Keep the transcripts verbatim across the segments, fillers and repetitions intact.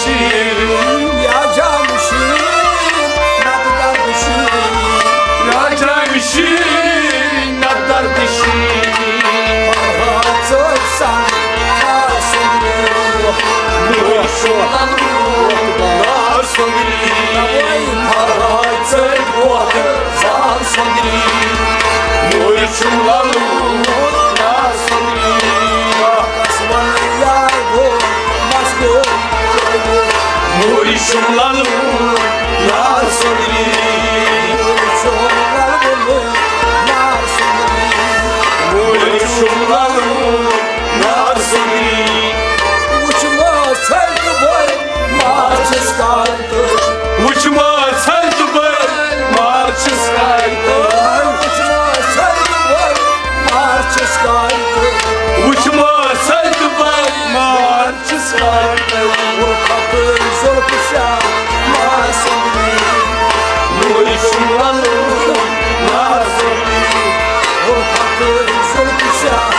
شیرین، یا جان شیرین، نتہٕ درد شیرین۔ یا جان شیرین، نتہٕ درد شیرین۔ فرہاد صٲبۍ سان آسُن۔ نوٗرِ شُملن نار سۄندرین۔ فرہاد صٲبۍ ووت زار سۄندرین۔ نوٗرِ شُملن نار سۄندرین۔ بس وَن یار گوٚو مظلوم۔ نوٗرِ شُملن نار سۄندرین۔ نوٗرِ شُملن نار سۄندرین۔ نوٗرِ شُملن نار سۄندرین۔ وٕچھ ما ژھرِ تہٕ بٔلۍ مارچس کالہِ تہٕ۔ وٕچھ ما ژھرِ تہٕ بٔلۍ مارچس کالہِ تہٕ۔ وٕچھ ما ژھرِ تہٕ بٔلۍ مارچس کالہِ تہٕ۔ وٕچھ ما ژھرِ تہٕ بٔلۍ مارچس کالہِ تہٕ۔ الفتٕے زُلفہٕ شاہ مار سۄندرین۔ نوٗرِ شُملن نار سۄندرین۔ الفتٕے زُلفہٕ شاہ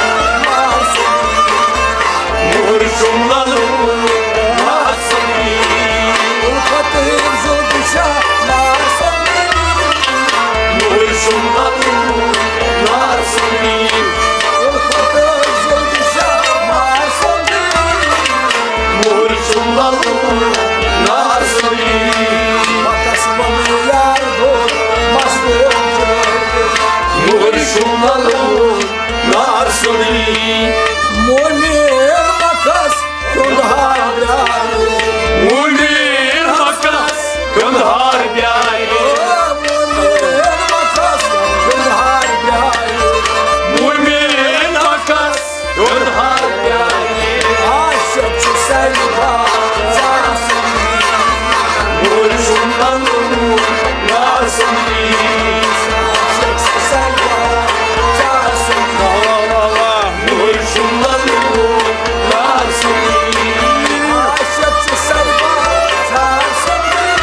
مار سۄندرین۔ نوٗرِ شُملن نار سۄندرین۔ الفتٕے زُلفہٕ شاہ مار سۄندرین۔ نوٗرِ شُملن نار سۄندرین۔ الفتٕے زُلفہٕ شاہ مار سۄندرین۔ نوٗرِ شُملن نار سۄندرین۔ بس وَن یار گوٚو مظلوم۔ نوٗرِ شُملن نار سۄندرین۔ مومین mix Kandahar بیارِ۔ مومین mix Kandahar بیارِ۔ مومین mix Kandahar بیارِ۔ مومین mix Kandahar بیارِ۔ عاشق چھُ ساروی بازار سۄندرین۔ نوٗرِ شُملن نار سۄندرین۔ عاشق چھُ ساروی بازار سۄندرین۔ واہ، واہ، واہ۔ نوٗرِ شُملن نار سۄندرین۔ عاشق چھُ ساروی بازار سۄندرین۔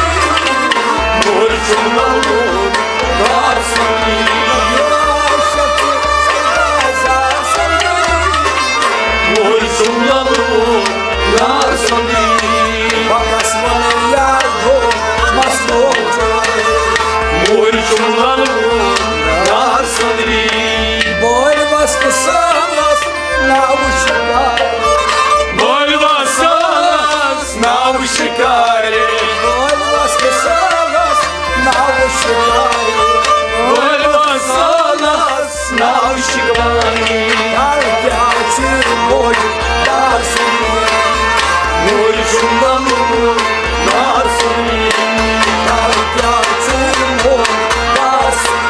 نوٗرِ شُملن نار سۄندرین۔ عاشق چھُ ساروی بازار سۄندرین۔ نوٗرِ شُملن نار سۄندرین۔ بس وَن یار گوٚو مظلوم۔ نوٗرِ شُملن نار سۄندرین۔ بوے وس قسمس ناو شکار۔ بوے وس قسمس ناو شکار۔ بوے وس قسمس ناو شکار۔ بوے وس قسمس ناو شکار۔ یار کیٛاہ چھُ موج دار سُنٛد؟ نوٗرِ شُملن نار سۄندرین۔ یار کیٛاہ چھُ موج دار سُنٛد؟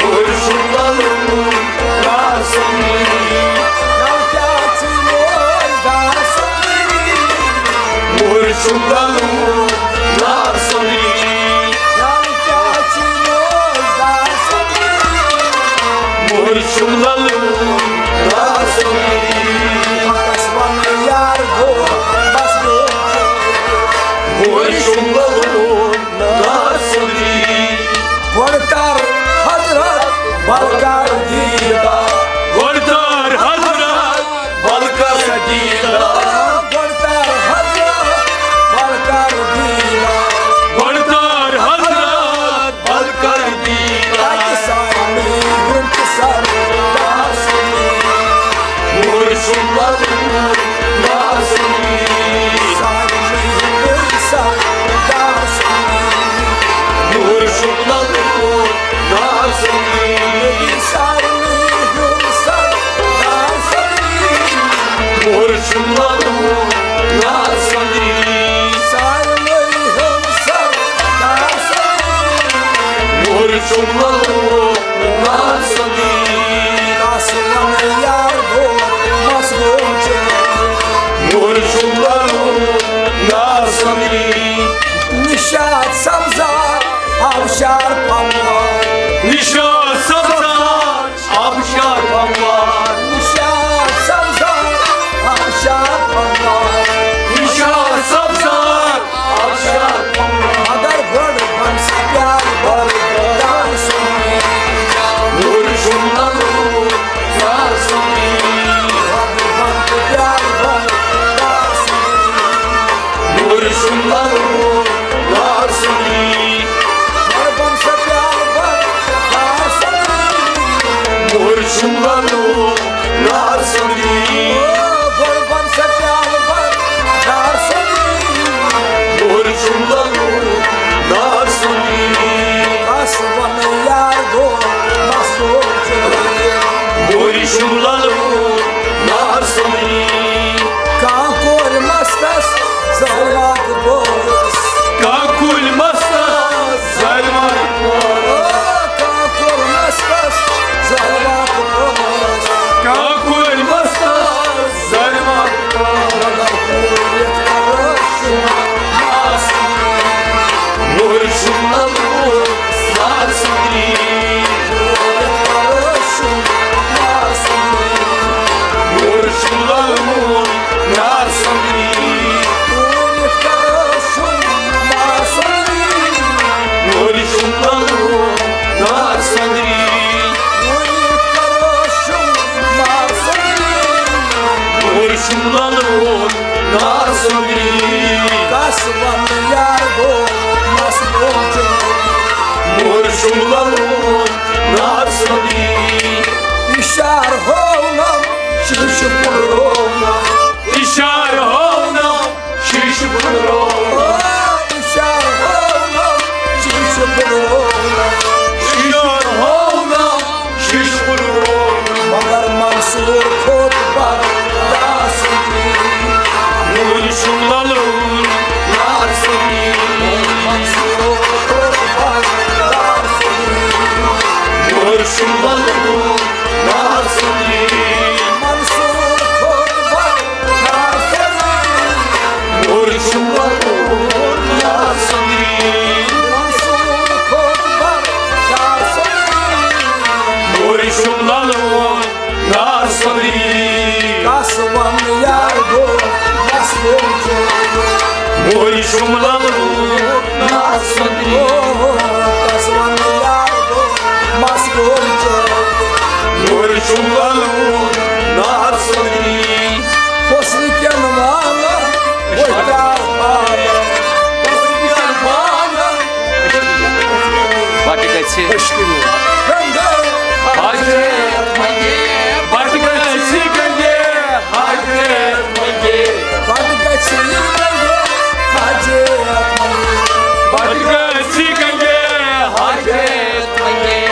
نوٗرِ شُملن نار سۄندرین۔ یار کیٛاہ چھُ موج دار سُنٛد؟ نوٗرِ شُملن نار سۄندرین۔ یار کیٛاہ چھُ موج دار سۄندرین؟ نوٗرِ شُملن نار سۄندرین۔ بس وَن یار گوٚو، بس گوٚو۔ نوٗرِ شُملن نار سۄندرین۔ گۄڈٕ تر حضرت بلکر دیٖدار۔ گۄڈٕ تر حضرت بلکر دیٖدار۔ گۄڈٕ تر حضرت بلکر دیٖدار۔ گۄڈٕ تر حضرت بلکر دیٖدار۔ تَتہِ سارنٕے ہُنٛد سردار سُنٛد۔ نوٗرِ شُملن نار سۄندرین۔ سارنٕے ہُنٛد سردار سُنٛد۔ نوٗرِ شُملن نار سۄندرین۔ سارنٕے ہُنٛد سردار سُنٛد۔ نوٗرِ شُملن نار سۄندرین۔ سارنٕے ہُنٛد سردار سُنٛد۔ نوٗرِ شُملن نار سۄندرین۔ کس وَنہٕ یار گوٚو مظلوم چھُ۔ نوٗرِ شُملن نار سۄندرین۔ نِشاط سبزار آبشار پموار۔ نِشاط سبزار آبشار پموار۔ نِشاط سبزار آبشار پموار۔ نِشاط سبزار آبشار پموار۔ مگر گۄڈٕ بن سا پیار بردار سُنٛد۔ نوٗرِ شُملن نار سۄندرین۔ گۄڈٕ بن تہٕ پیار بردار سُنٛد۔ شملالو نار سندری۔ بڑبن سے پیال بن نار سندری۔ مور شملالو نار سندری۔ بڑبن سے پیال بن نار سندری۔ مور شملالو نار سندری۔ کس ون یار دو مستو چوری۔ مور شملالو نار سندری۔ کانٛہہ کورِ مستس زہر وات بوس۔ کانٛہہ کورِ مستس زہر وات بوس۔ کانٛہہ کورِ مستس زہر وات بوس۔ کانٛہہ کورِ مستس زہر وات بوس۔ مگر کوٗر یتھ کرو شمار۔ مور شملالو نار سندری۔ مور شملالو نار سندری۔ مور شملالو نار سندری۔ مور شملالو نار سندری۔ کس ون یار گو مس موجود۔ مور شملالو نار سندری۔ اشار ہونم شیش پھُٹروونم۔ اشار ہونم شیش پھُٹروونم۔ اشار ہونم شیش پھُٹروونم۔ اشار ہونم شیش پھُٹروونم۔ مگر منصور کھوٚت برداشت۔ مور شملالو نار سندری۔ منصور کھوٚت برداشت۔ مور شملالو نار سندری۔ منصور کھوٚت برداشت۔ مور شملالو نار سندری۔ منصور کھوٚت برداشت۔ مور شملالو نار سندری۔ کس ون یار گو مس موجود۔ مور شملالو نار سندری۔ کس ون یار گو مس موجود۔ مور شملالو نار سندری۔ حسن کٮ۪ن وانن وۄتھیو پالن۔ حسن کٮ۪ن وانن۔ بٹ گژھِ۔ گنگا۔ حاجت منگے۔ بٹ گژھِ گنگے۔ حاجت منگے۔ بٹ گژھِ گنگے۔ حاجت منگے۔ بٹ گژھِ گنگے۔ حاجت منگے۔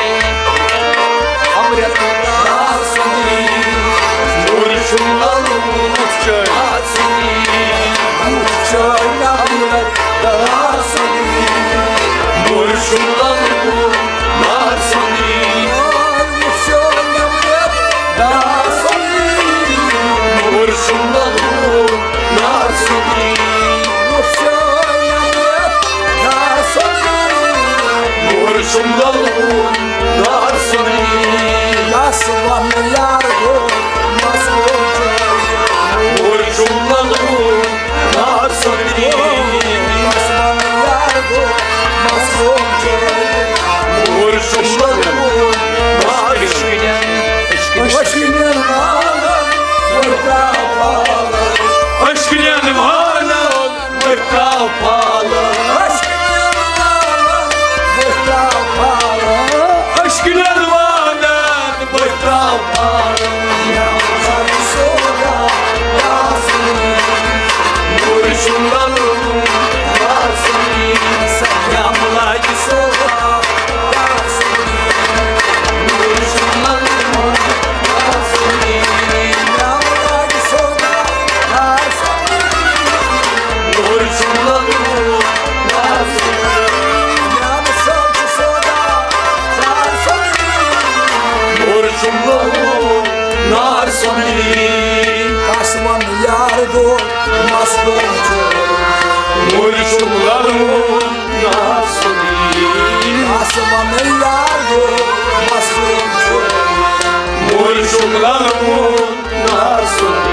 امرت نار سندری۔ مور شملالو نار سندری۔ امرت نار سندری۔ مور شملالو نار سندری۔ نار سندری۔ مور شملالو نار سندری۔ نار سندری۔ مور شملالو نار سندری۔ کس ون یار گو مس موجود۔ مور شملالو نار سندری۔ کس ون یار گو مس موجود۔ مور شملالو نار سندری۔ عشقن وانن وۄتھیو پالن۔ عشقن وانن وۄتھیو پالن۔ عشقن وانن وۄتھیو پالن۔ عشقن وانن وۄتھیو پالن۔ مور شملالو نار سندری۔ نار سندری۔ کس ون یار گو مس موجود۔ مور شملالو نار سندری۔ کس ون یار گو مس موجود۔ مور شملالو نار سندری۔